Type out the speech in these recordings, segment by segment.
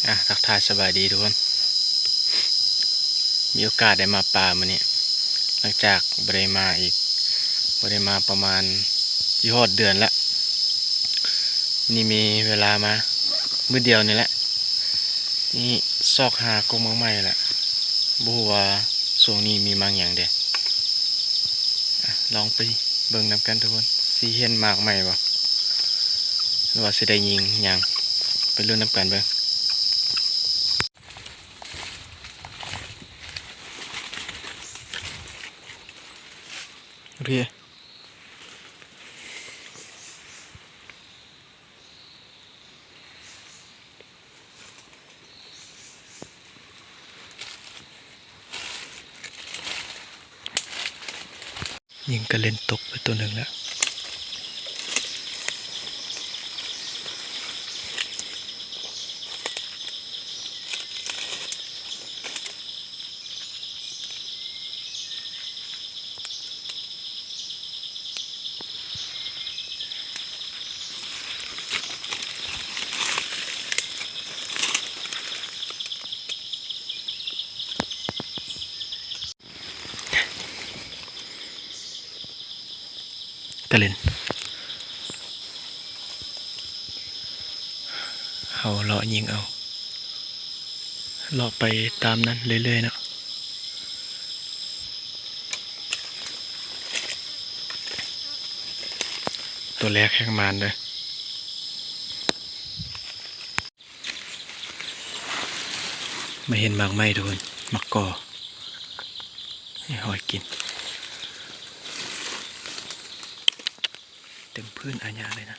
ອ່ະ ທັກທາຍສະບາຍດີທຸກຄົນ ມີໂອກາດໄດ້ມາປ່າມື້ນີ້ ຫຼັງຈາກບໍ່ໄດ້ມາອີກ ບໍ່ໄດ້ມາປະມານຊິຮອດເດືອນລະ ນີ້ມີເວລາມາມື້ດຽວນີ້ແຫຼະ ນີ້ຊອກຫາກົກໝາກໄມ້ແຫຼະ ບໍ່ຮູ້ວ່າຊ່ວງນີ້ມີໝາກຫຍັງເດ ອ່ະ ລອງໄປເບິ່ງນຳກັນທຸກຄົນ ຊິເຫັນໝາກໄມ້ບໍ່ ຫຼືວ່າຊິໄດ້ຍິງຫຍັງ ໄປລຸ້ນນຳກັນເບິ່ງ. ຍິງກະເລັນຕົກໄປໂຕໜຶ່ງແລ້ວ. ກະເລັນ ເຮົາເລາະຍິງເອົາ ເລາະໄປຕາມນັ້ນເລື້ອຍໆເນາະ ໂຕແລກແຮງໝານເດີ້. ມາເຫັນໝາກໄມ້ທຸກຄົນ ໝາກກໍ ໃຫ້ຫອຍກິນ ເຕັມພື້ນອາຍະເລີຍນະ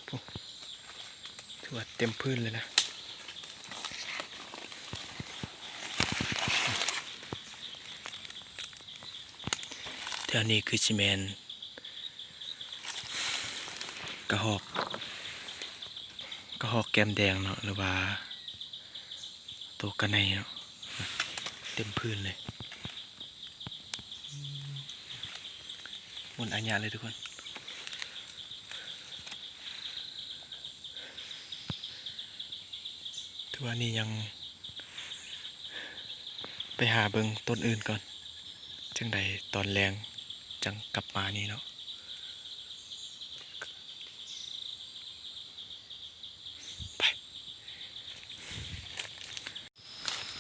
ໂອ້ ຖືວ່າເຕັມພື້ນເລີຍນະ ແຖວນີ້ຄືຊິແມ່ນກະຮອກ ກະຮອກແກ້ມແດງເນາະ ຫຼືວ່າໂຕກະໄນເນາະ ເຕັມພື້ນເລີຍ. ໝົດອາຍະເລີຍທຸກຄົນ ຖືວ່ານີ້ຍັງໄປຫາເບິ່ງຕົ້ນອື່ນກ່ອນ ຈັ່ງໃດຕອນແລງຈັ່ງກັບມານີ້ເນາະ.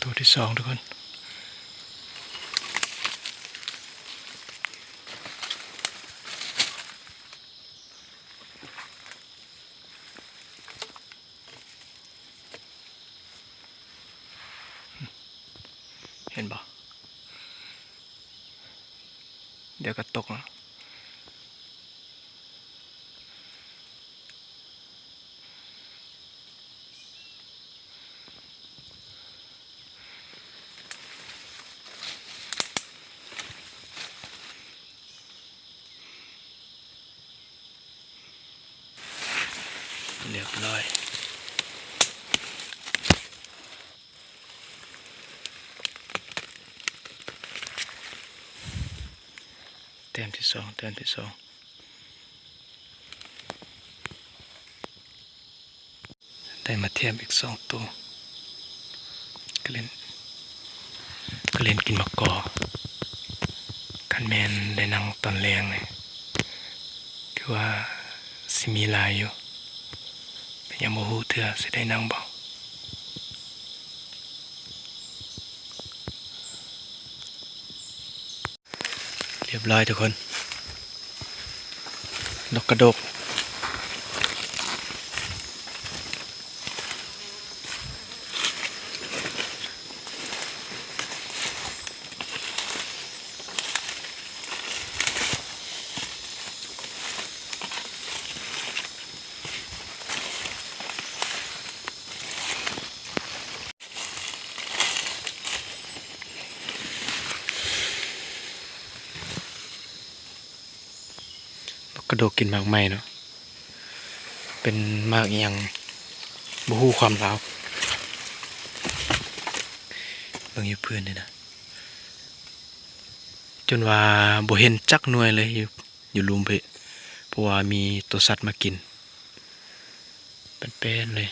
ໂຕທີສອງທຸກຄົນ ເຫັນບໍ່? ດຽວກໍຕົກເນາະ. ຮຽບຮ້ອຍ ແຕ້ມທີສອງ ແຕ້ມທີສອງ ໄດ້ມາແຖມອີກສອງໂຕ ກະເລັນ ກະເລັນກິນໝາກກໍ ຄັນແມ່ນໄດ້ນັ່ງຕອນແລງນີ້ ຖືວ່າຊິມີຫຼາຍຢູ່ ແຕ່ຍັງບໍ່ຮູ້ເທື່ອຊິໄດ້ນັ່ງບໍ່. ຮຽບຮ້ອຍທຸກຄົນ ນົກກະດົກ. ນົກກະດົກກິນໝາກໄມ້ເນາະ ເປັນໝາກອີ່ຫຍັງ ບໍ່ຮູ້ຄວາມລາວ ເບິ່ງຢູ່ພື້ນນີ້ນະ. ຈົນວ່າບໍ່ເຫັນຈັກໜ່ວຍເລີຍ ຢູ່ ຢູ່ລຸ່ມເພະ ເພາະວ່າມີໂຕສັດມາກິນ ແປ້ນໆ ເລີຍ.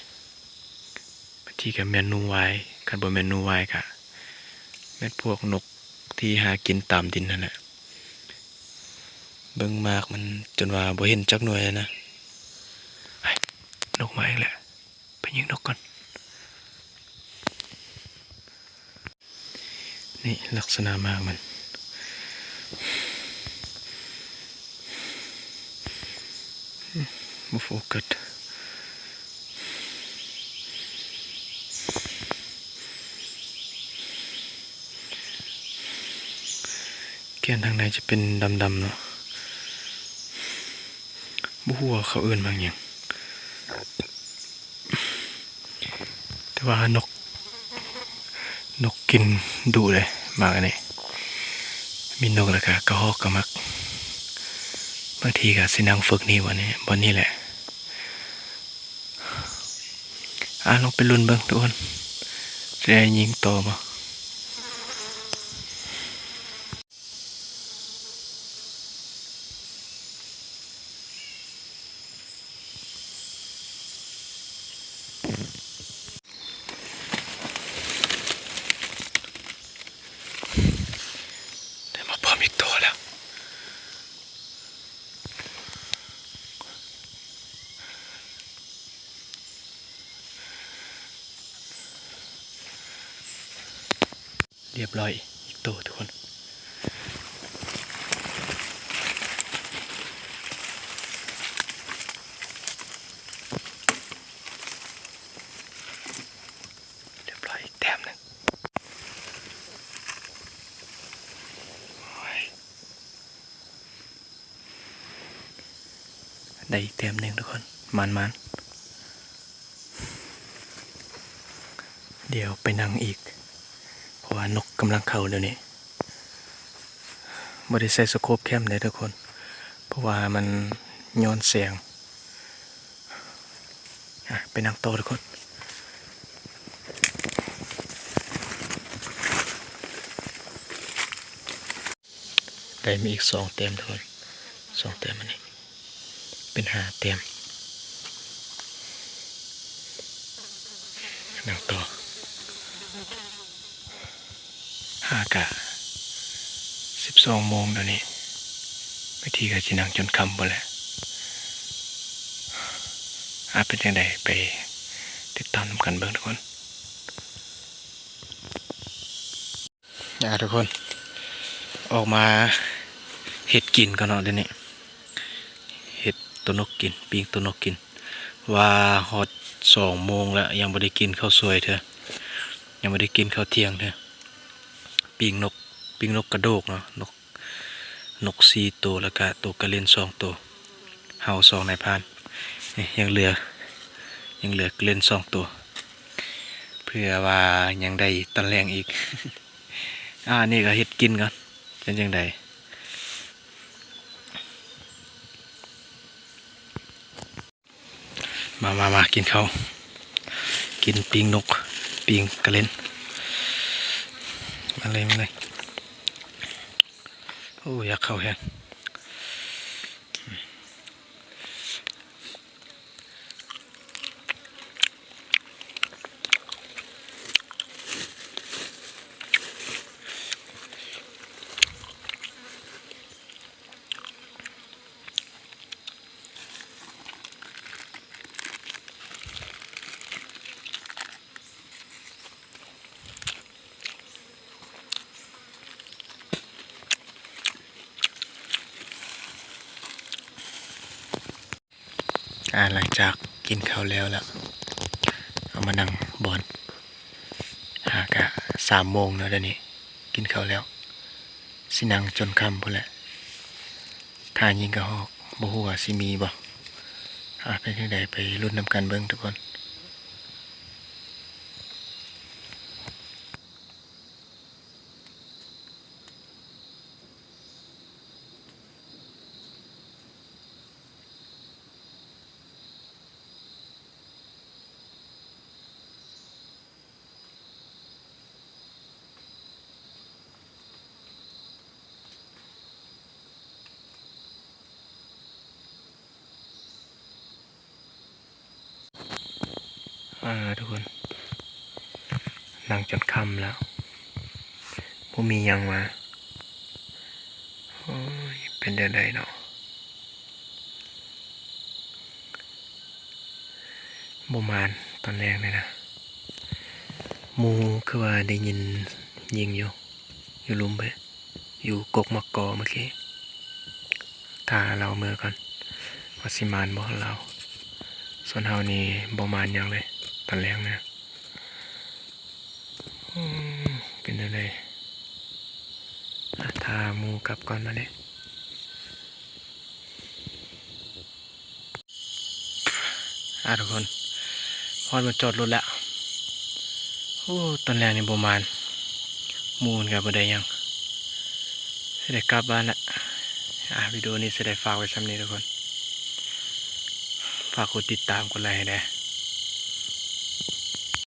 ບາງທີກໍແມ່ນໜູວາຍ ຄັນບໍ່ແມ່ນໜູວາຍກໍແມ່ນພວກນົກທີ່ຫາກິນຕາມດິນຫັ້ນແຫຼະ. ເບິ່ງໝາກມັນຈົນວ່າບໍ່ເຫັນຈັກໜ່ວຍເລີຍນະ. ເຮີ້ຍ ນົກມາອີກແລ້ວ. ໄປຍິງນົກກ່ອນ. ນີ້ລັກສະນະໝາກມັນ ບໍ່ໂຟກັດ. ແກ່ນທາງໃນຈະເປັນດຳໆ ເນາະ. ບໍ່ຮູ້ວ່າເຂົາເອີ້ນໝາກຫຍັງ ແຕ່ວ່ານົກ ນົກກິນດຸເດ້ ໝາກອັນນີ້. ມີນົກ ແລ້ວກະກະຮອກກະມັກ. ບາງທີກະຊິນັ່ງຝຶກນີ້ ບ່ອນນີ້ ບ່ອນນີ້ແຫຼະ. ອ່າ ລອງໄປລຸ້ນເບິ່ງທຸກຄົນ ຊິໄດ້ຍິງຕໍ່ບໍ່. ໄດ້ມາເພີ່ມອີກໂຕແລ້ວ. ລຽບຮ້ອຍອີກໂຕທຸກຄົນ. ລຽບຮ້ອຍອີກແຕ້ມໜຶ່ງ. ໂອ້ຍ. ໄດ້ອີກແຕ້ມໜຶ່ງທຸກຄົນ ໝານໆ. ດຽວໄປນັ່ງອີກ ເພາະວ່ານົກກຳລັງເຂົ້າດຽວນີ້. ບໍ່ໄດ້ໃສ່ສະໂຄບແຄມເດ້ທຸກຄົນ ເພາະວ່າມັນຍ້ອນແສງ. ອ່ະ ໄປນັ່ງຕໍ່ທຸກຄົນ. ໄດ້ມາອີກສອງແຕ້ມທຸກຄົນ ສອງແຕ້ມ ອັນນີ້ເປັນຫ້າແຕ້ມ. ນັ່ງຕໍ່ ຫາກະສິບສອງໂມງແລ້ວນີ້ ບາງທີກໍຊິນັ່ງຈົນຄ່ຳພຸ້ນແຫຼະ. ອາ ເປັນຈັ່ງໃດ ໄປຕິດຕາມນຳກັນເບິ່ງທຸກຄົນ. ອ່າ ທຸກຄົນ ອອກມາເຮັດກິນກ່ອນເນາະ ດຽວນີ້ ເຮັດໂຕນົກກິນ ປີ້ງໂຕນົກກິນ. ວ່າຮອດສອງໂມງແລ້ວ ຍັງບໍ່ໄດ້ກິນເຂົ້າສວຍເທື່ອ ຍັງບໍ່ໄດ້ກິນເຂົ້າທ່ຽງເທື່ອ. ປີ້ງນົກ ປີ້ງນົກກະໂດກເນາະ ນົກ ນົກສີ່ໂຕ ແລ້ວກະໂຕກະເລັນສອງໂຕ ເຮົາສອງນາຍພານ. ນີ້ຍັງເຫຼືອ ຍັງເຫຼືອກະເລັນສອງໂຕ ເພື່ອວ່າຍັງໄດ້ຕອນແລງອີກ. ອ່າ ນີ້ກໍເຮັດກິນກ່ອນ ເປັນຈັ່ງໃດ? ມາ ມາ ມາ ກິນເຂົ້າ ກິນປີ້ງນົກ ປີ້ງກະເລັນ. ມາເລີຍ ມາເລີຍ. ໂອ້ ຢາກເຂົ້າແຮງ. ອ່າ ຫຼັງຈາກກິນເຂົ້າແລ້ວລະ ເອົາມານັ່ງບ່ອນ ຫາກະສາມໂມງແລ້ວ ດຽວນີ້ກິນເຂົ້າແລ້ວ ຊິນັ່ງຈົນຄ່ຳພຸ້ນແຫຼະ ຖ້າຍິງກະຮອກ ບໍ່ຮູ້ວ່າຊິມີບໍ່. ອ່າ ເປັນຈັ່ງໃດ ໄປລຸ້ນນຳກັນເບິ່ງທຸກຄົນ. ໂ ອ່າ ທຸກຄົນ ນັ່ງຈົນຄ່ຳແລ້ວ ບໍ່ມີຫຍັງມາ. ໂອ້ຍ ເປັນແນວໃດເນາະ ບໍ່ມານຕອນແລງນີ້ນະ. ໝູຄືວ່າໄດ້ຍິນຍິງຢູ່ ຢູ່ລຸ່ມເດ້ ຢູ່ກົກໝາກກໍເມື່ອກີ້. ຖ້າລາວເມືອກ່ອນ ວ່າຊິມານບໍ່ລາວ. ສ່ວນເຮົານີ້ບໍ່ມານຫຍັງເລີຍຕອນແລງນະ. ອືມ ເປັນແນວໃດ ອ່ະ ຖ້າໝູກັບກ່ອນບາດນີ້. ອ່າ ທຸກຄົນ ຮອດບ່ອນຈອດລົດແລ້ວ. ໂອ້ ຕອນແລງນີ້ບໍ່ມານ ໝູມັນກໍບໍ່ໄດ້ຫຍັງ ຊິໄດ້ກັບບ້ານລະ. ອ່າ ວິດີໂອນີ້ຊິໄດ້ຝາກໄວ້ຊ່ຳນີ້ ທຸກຄົນ. ຝາກກົດຕິດຕາມ ກົດໄລໃຫ້ແດ່.